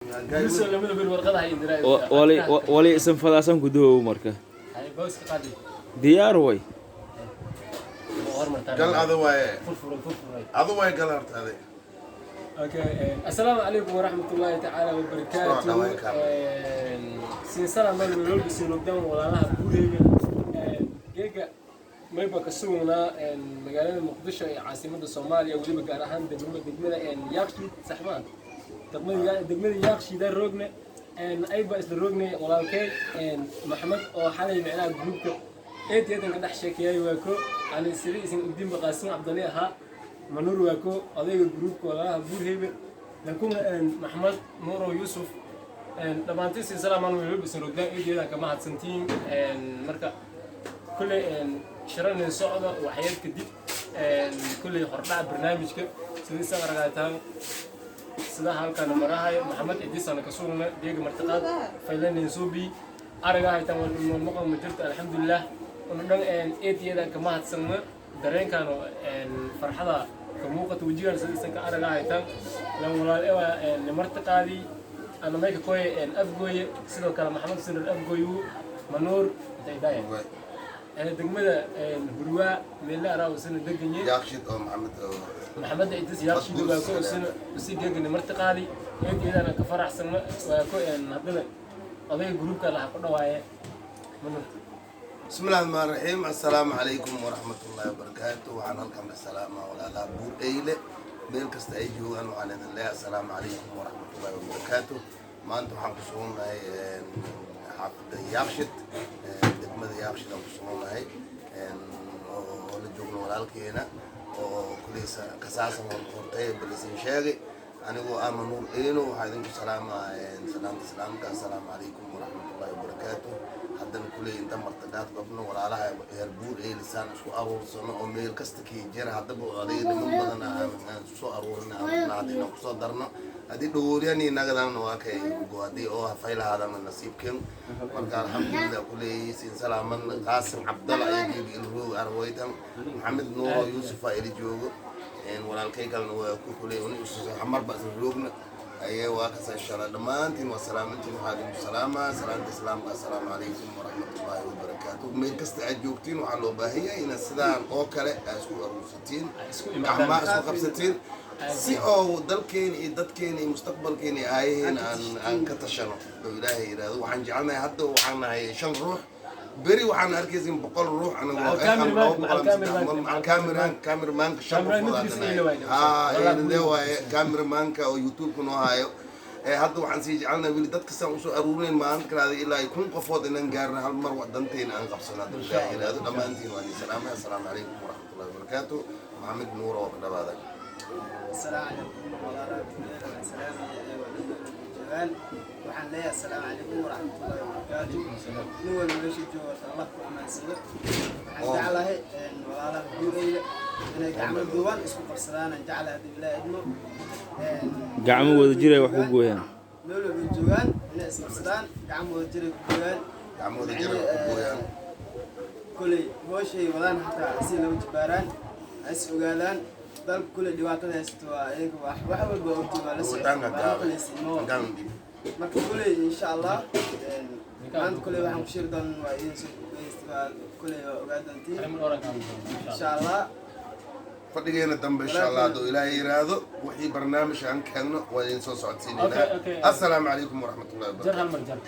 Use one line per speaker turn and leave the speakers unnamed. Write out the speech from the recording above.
Guuliso lamada bir warqadaha indiraa.
Wali wali isan fadaasan ku duhow marka.
Hay, booska qaadi.
Diyaar way.
Hormartaan.
Gal adu waaye.
Furfuray, furfuray.
Adu waaye, gal horta ade.
Okay, assalaamu calaykum waraxmatullaahi tacaala wabarakaatu.
Soo dhawaad, Kaar.
Sinsala meel walba sinogdan walaalaha Buurheyga. Geega mayba ka sugnaa magaalada Muqdisho ee caasimadda Soomaaliya, weliba gaar ahaan degmada Yaaqshiid, saxmaan, degmada Yaaqshiida rogne. Ayba isla rogne walaalkey Maxamed oo xalay micnaha groupka eed eedan ka dhex sheekeeyay. Waa ko ani sida isin udinba Qaasim Cabdali ahaa, Manuur waa ko odayga groupka walaalaha Buurheybe, lankuna Maxamed Nuurow Yuusuf. Dhammaantiin siin salaamaan weliba isin rogdaan, eedeedan kama hadsantiin. Marka kulley shiranin socda waxyar kadib, kulley hordhaca barnaamijka sidii san argaataan sida halkan marahayo Maxamed Idisana ka sugna deega martiqaad faylanin suubi araga haytan wal maqan ma jirto, alxamdulilah. Una dhan eedeedan kama hadsanna, dareenkan farxada ka muuqata wejigan sidii ka araga haytan lan walaal ewa martiqaadii ana mayka koy Afgooye, sidoo kale Maxamed Sinar Afgooyu, Manuur intay degmada Hurwaa meelle araa usina deganye.
Yaaqshid oo Maxamed oo
Maxamed Idris Yaaqshid waa ko usina usi geegani martiqaadi, eedeedana ka faraxsanna. Waa ko haddana odayga groupka laha ku dhawaaye, Manuur.
Bismi illahi raxmaan raxiim. Assalaamu calaykum waraxmat ullahi wabarakaatu. Waxaan halkan ka salaamaa walaalaha Buur Eyle meel kasta ay joogaan. Waxaan idin leeyahay assalaamu calaykum waraxmatullahi wabarakaatu. Maanta waxaan ku sugannahay xaafadda Yaaqshid, degmada Yaaqshid aan ku sugannahay oo la joogno walaalkeena oo kuleysa kasaasan hortay balisin sheegay. Anigoo ah Manuur Eeno, waxaa idinku salaamaa salaamta islaamka, assalaamu calaykum waraxmatullahi wabarakaatu. Haddana kuley inta martagaad qabno walaalaha reer Buur Eylisaan isku aruursano oo meel kasta kii jira. Haddaba odayga niman badan aan soo aruurina, aan hadda inaan kusoo darno haddii dhawooliyani nagadaana waa kay go haddii oo hafay lahaadana nasiibkeen. Marka alxamdulilah, kuley siin salaaman. Qaasim Cabdalla ayaa geegi ilroog arwaytan, Maxamed Nuuro Yuusuf aa ila joogo, walaalkay kalena waa ku kuley xamarba isla roogna aye waa kasa insha Allah. Dhammaantiin waa salaamantiin. Waxaa idinku salaamaa salaanta islaamka, assalaamu calaykum waraxmatullaahi wabarakaatu. Meel kasta aad joogtiin waxaa loo baahan yahay inaad sidaan oo kale aad isku aruursatiin,
isku imaadaan.
Gacmaha isku qabsatiin si oo dalkeena iyo dadkeena iyo mustaqbalkeena iyo aayaheena aan ka tashano oo Ilaahay yidhaahdo. Waxaan jecelnahay, hadda waxaan nahay shan ruux, beri waxaan arkaysin 100 ruux anagoo
Macal
cameramanka shan
Cameraman
qofood
midkiisa
aan
ila
nahay.
waayna.
Haa,
Wallah,
ila waaye cameramanka oo YouTube-ka noo hayo. Ee hadda waxaan sii jecelnahay weli dadka saan usoo aruurinayn maalinta kalaada ilaa ay 1000 qofood inaan gaarno, hal mar danteena aan qabsano hadda Ilaahay yidhaahdo. Dhammaantiin waa idin salaamay. Assalaamu calaykum waraxmatullahi wabarakaatu. Maxamed Nuur oo ka dhawaada.
Asalaamu calaykum walaalaha Buureyla, waan salaamaya ee joogaan. Waxaan leeyahay assalaamu calaykum waraxmatullaahi wabarakaatu. Nin walba meesha jooga horta Allah ku amaansado. Waxaan jeclahay walaalaha Buureyla inay gacmo duuban isku qabsadaan aan jeclahay haddii Ilaahay idmo.
Gacmo wada jir ay wax ku gooyaan.
Meel walba joogaan inay isqabsadaan, gacmo wada jir ay ku gooyaan.
Gacmo wada jir ay ku gooyaan.
Koley howshay wadaan xataa si laba jibaaraan ha is ogaadaan. Dalka kuley dhibaatada haysato waa iyaga, wax walba ogti waa la
Wadaanka
socota, waa
gaabay.
maqlaysa imo.
Gaan dib.
Marka kuley insha Allah, maanta kuley waxaan ku shiri doonaa waa idin soo waa kuley waa ogaa doontiin insha Allah.
Fadhigeena dambe insha Allah hadduu Ilaahay yiraahdo, wixii barnaamij aan keenno waa idin soo socodsiinaynaa.
Okay.
Assalaamu calaykum waraxmatullahi
jar
wabarakatu.
Hal mar jar.